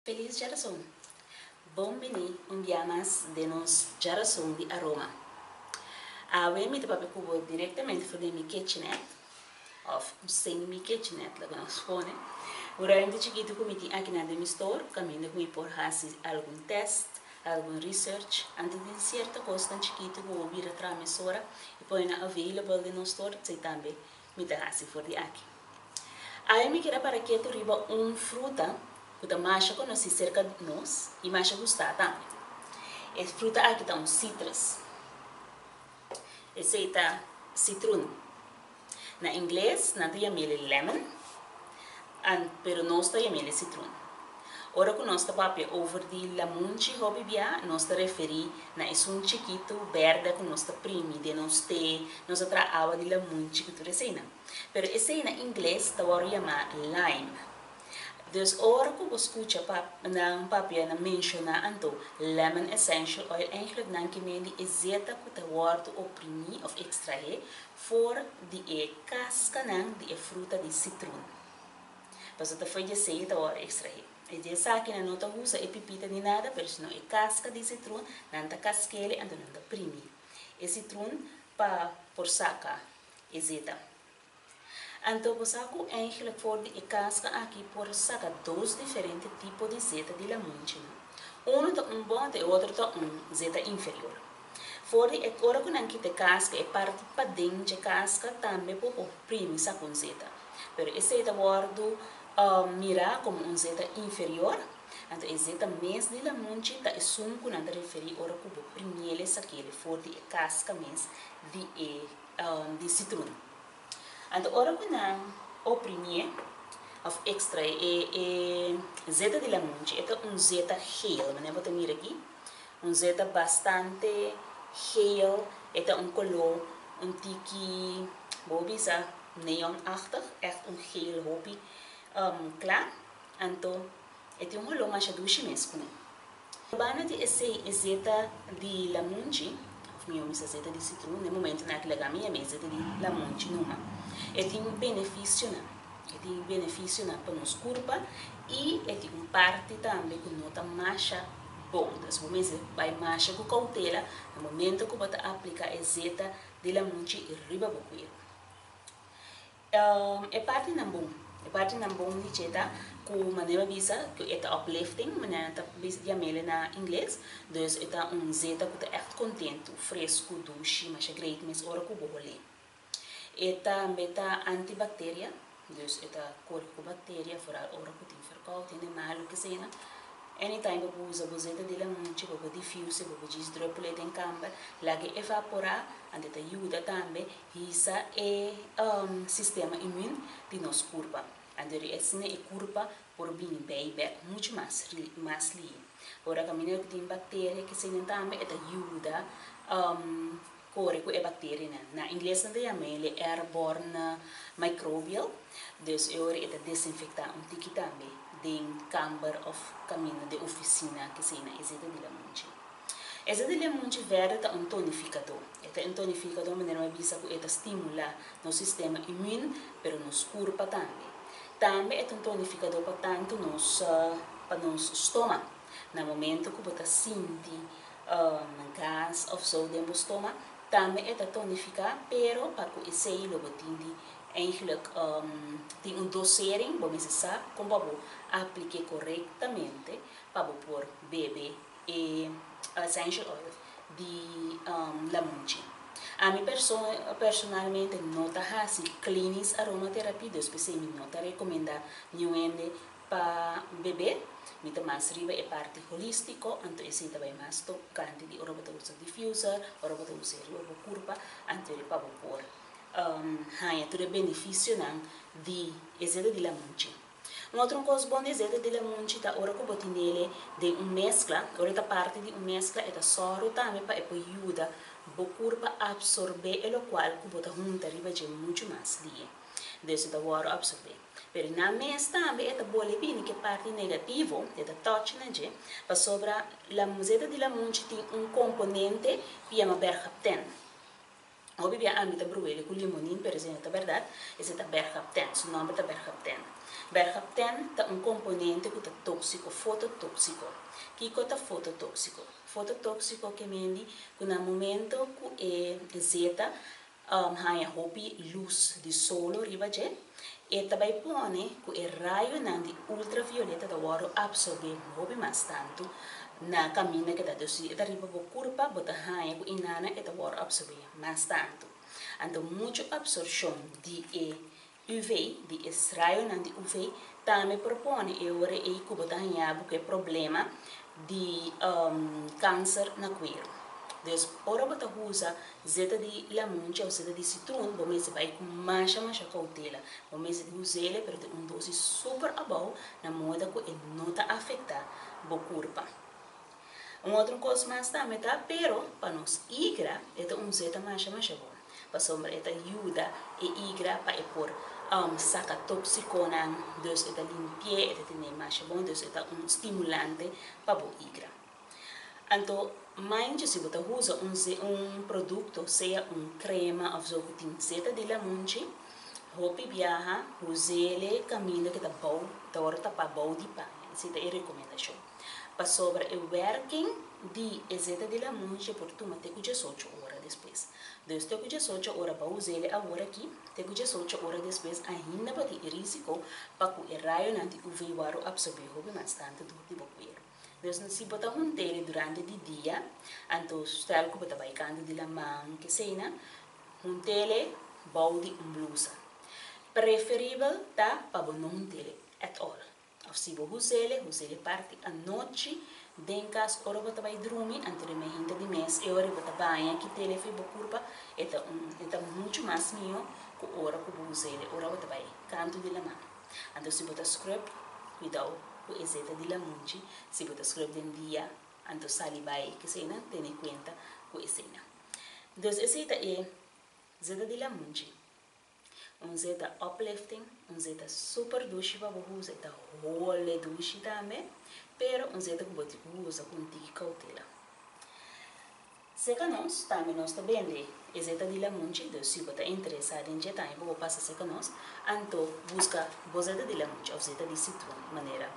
Felis djarason! Bon bini un bia mas den nos Djarason di Aroma. Awe mi ta papia ku bo direktamente for den mi kitchenette, òf sin mi kitchenette loke nos pone. Un ruimte chikitu ku mi tin akinan den mi store kaminda ku mi por hasi algun test, algun research, anto tin sierto kosnan chikitu ku bo bira traha mesora i pone nan available den nos store, esei tambe mi ta hasi for di aki. Awe mi kier a para ketu riba un fruta ku ta masha konosí serka nos i masha gustá tambe. E fruta aki ta un citrus. Esei ta citrun. Na ingles nan ta yam'el lemon, pero nos ta yam'el citrun. Ora ku nos ta papia over di lamunchi hopi bia, nos ta referí na esun chikitu bèrdè ku nos ta primi den nos te, nos ta traha awa di lamunchi ku tur eseinan. Pero esei na ingles ta wòrdu yamá lime. Dus ora ku bo skucha nan papia nan menshoná anto lemon essential oil eigentlik nan ke men di e zeta ku ta wòrdu oprimí òf ekstraé for di e kaskanan di e fruta di sitrun. Pasobra ta for di esei e ta wòrdu ekstraé. E di esaki nan no ta usa e pipita ni nada pero sino e kaska di sitrun nan ta kask'el anto nan ta primi e sitrun pa por saka e zeta. Anto bo sa ku eigenlijk for di e kaska aki por saka dos diferente tipo di zeta di lamunchinan. Unu ta un bon anto e otro ta un zeta inferior. For di e ora ku nan kita e kaska e parti paden dje kaska tambe bo por primi saka un zeta. Pero esei ta wòrdu mirá komo un zeta inferior. Anto e zeta mes di lamunchi ta esun ku nan ta referí ora ku bo primiel esaki for di e kaska mes di e di citrun. Anto ora ku nan oprimié òf ekstraé e e zeta di lamunchi e ta un zeta geel, manera bo ta mira aki, un zeta bastante geel, e ta un koló un tiki bo por bisa neonachtig, ègt un geel hopi kla, anto e tin un holó masha dushi mes kuné. Banda di esei e zeta di lamunchi, of mihó misa zeta di sitrun, den momentunan aki laga mi yama e zeta di lamunchi numa. E tin benefisionan, e tin benefisionan pa nos kurpa i e tin un parti tambe ku no ta masha bon. Dus bo mester bai masha ku koutela na momento ku bo ta aplika e zeta di lamunchi riba bo kueru. E partinan bon. E partinan bon di dje ta ku manera mi bisa ku e ta uplifting, manera nan ta yam'el na ingles. Dus e ta un zeta ku ta ègt kontentu, fresku, dushi, masha great mes ora ku bo hol'é. E tambe ta antibacteria, dus e ta kore ku bacteria, foral ora ku tin verkoud, hende malu kesena. Anytime bo por usa bo zeta di lamunchi, bo por diffuse, bo por djis druppel'é den kamber, lag'é evaporá, anto e ta yuda tambe hisa e sistema immuun di nos kurpa. Anto di asina e kurpa por bini bei bek muchu mas mas lihe. Ora kaminda ku tin bakteria kisenan tambe e ta yuda kore ku e bakterianan. Na ingles nan ta yama el e airborne microbial, dus e ora e ta desinfektá un tiki tambe den kamber òf kaminda den ofisina kisenan e zeta di lamunchi. E zeta di lamunchi verde ta un tonifikadó. E ta un tonifikadó manera mi a bisa ku e ta stimulá nos sistema imün pero nos kurpa tambe. Tambe e ta un tonifikadó pa tantu nos pa nos stoma. Na momento ku bo ta sinti gas of zo den bo stoma, tambe e ta tonifiká, pero pa ku esei lo bo tin di eigenlijk tin un dosering, bo mester sa kon pa bo aplik'é korektamente pa bo por bebe e essential oil di lamunchi. Ami personalmente no ta hasi klinisch aromatherapie, dus p'esei mi no ta rekomendá niun hende Pa bebé, mi ta mas riba e parti holístiko, anto esei ta bai mas tokante di ora bo ta usa diffuser, ora bo ta usa e riba bo kurpa, anto pa bo por haña tur e benefisionan di e zeta di lamunchi. Un otro kos bon di e zeta di lamunchi ta ora ku bo tinele den un meskla, ora e ta parti di un meskla e ta sòru tambe pa e por yuda bo kurpa apsorbé e lokual ku bo ta hunta riba dje muchu mas lie. Dus e ta wòrdu apsorbé. Pero nan mes tambe e ta bole bini ku e parti negativo, e ta touch na dje, pasobra zeta di lamunchi tin un komponente ku yama bergapten. Hopi bia ami ta bruele ku limonin, pero esei no ta bèrdat, esei ta bergapten, su nòmber ta bergapten. Bergapten ta un komponente ku ta tóksiko, fototóksiko. Kiko ta fototóksiko? Fototóksiko ke men di ku na momento ku e zeta haña hopi lus di solo riba dje, e ta bai pone ku e rayonan di ultravioleta ta wòrdu apsorbé hopi mas tantu na kaminda ku e ta. Dus si e ta riba bo kurpa, bo ta haña ku inana e ta wòrdu apsorbé mas tantu. Anto muchu apsorshon di e UV, di e rayonan di UV, tambe por pone e ora ei ku bo ta haña bo ku e problema di kanser na kueru. Dus ora bo ta usa zeta di lamunchi òf zeta di sitrun bo mester bai ku masha masha koutela. Bo mester us'el pero den un dosis super abou na moda ku e no ta afektá bo kurpa. Un otro kos mas tambe ta, pero pa nos igra e ta un zeta masha masha bon, pasobra e ta yuda e igra pa e por saka toksikonan, dus e ta limpi'é, e ta tene masha bon, dus e ta un stimulante pa bo igra. Anto mainchi si bo ta usa un un produkto, sea un krema òf so ku tin zeta di lamunchi, hopi biaha us'é kaminda ku ta bou, ta wòrdu tapá bou di paña, esei ta e rekomendashon. Pasobra e werking di e zeta di lamunchi por tuma te ku diesocho ora despues. Dus te ku diesocho ora bo us'el awor aki, te ku diesocho ora despues ainda bo tin e risiko pa ku e rayonan di UV wòrdu apsorbé hopi mas tantu dor di bo kueru. Dus si bo ta hunt'el durante di dia, anto stel ku bo ta bai kantu di laman keseinan, hunt'el bou di un blusa. Preferibel ta pa bo no hunt'el at all. Of si bo husele, husele parti anochi den kas ora bo ta bai drumi, anto den mehinta di mes e ora bo ta baña ki tele fi bo kurpa e ta un e ta muchu mas mihó ku ora ku bo husele ora bo ta bai kantu di laman. Anto si bo ta scrub, kuidou ku e zeta di lamunchi, si bo ta scrub den dia anto sali bai keseinan tene kuenta ku eseinan. Dus esei ta e zeta di lamunchi. Un zeta uplifting, un zeta super dushi pa bo usa, e ta hole dushi tambe, pero un zeta ku bo tin ku usa ku un tiki koutela. Seka nos, tambe nos ta bende e zeta di lamunchi, dus si bo ta interesá den dje tambe bo por pasa seka nos, anto buska bo zeta di lamunchi òf zeta di sitrun manera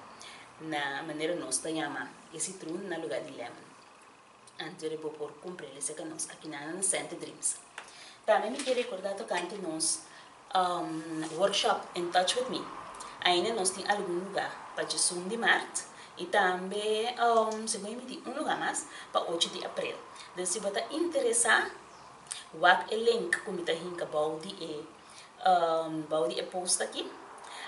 na manera nos ta yama e sitrun na lugá di lemon. Anto bo por kumprele seka nos akinan na Sente Dreams. Tambe mi ke rekordá tokante nos workshop In Touch With Me. Ainda nos tin algun lugá pa djesun di mart i tambe segun mi tin un lugá mas pa ocho di aprel. Dus si bo ta interesá wak e link ku mi ta hinka bou di e bou di e post aki.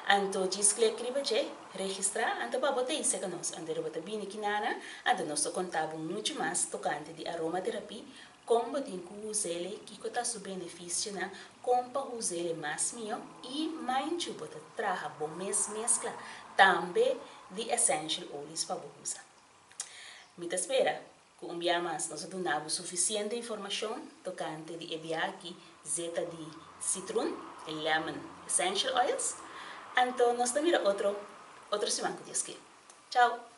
Anto djis klik riba dje, registrá, anto pa bo ta hisa ku nos. Anto bo ta bini kinana, anto nos ta konta bo muchu mas tokante di aromaterapia, kon bo tin ku us'el, kiko ta su benefisionan, kon pa us'el mas mihó i mainchu bo ta traha bo mes meskla tambe di essential olies pa bo usa. Mi ta spera ku un bia mas nos a duna bo sufisiente informashon tokante di e bia aki, zeta di sitrun, e lemon essential oils. Anto nos ta mira otro otro siman ku Dios ke. Chao!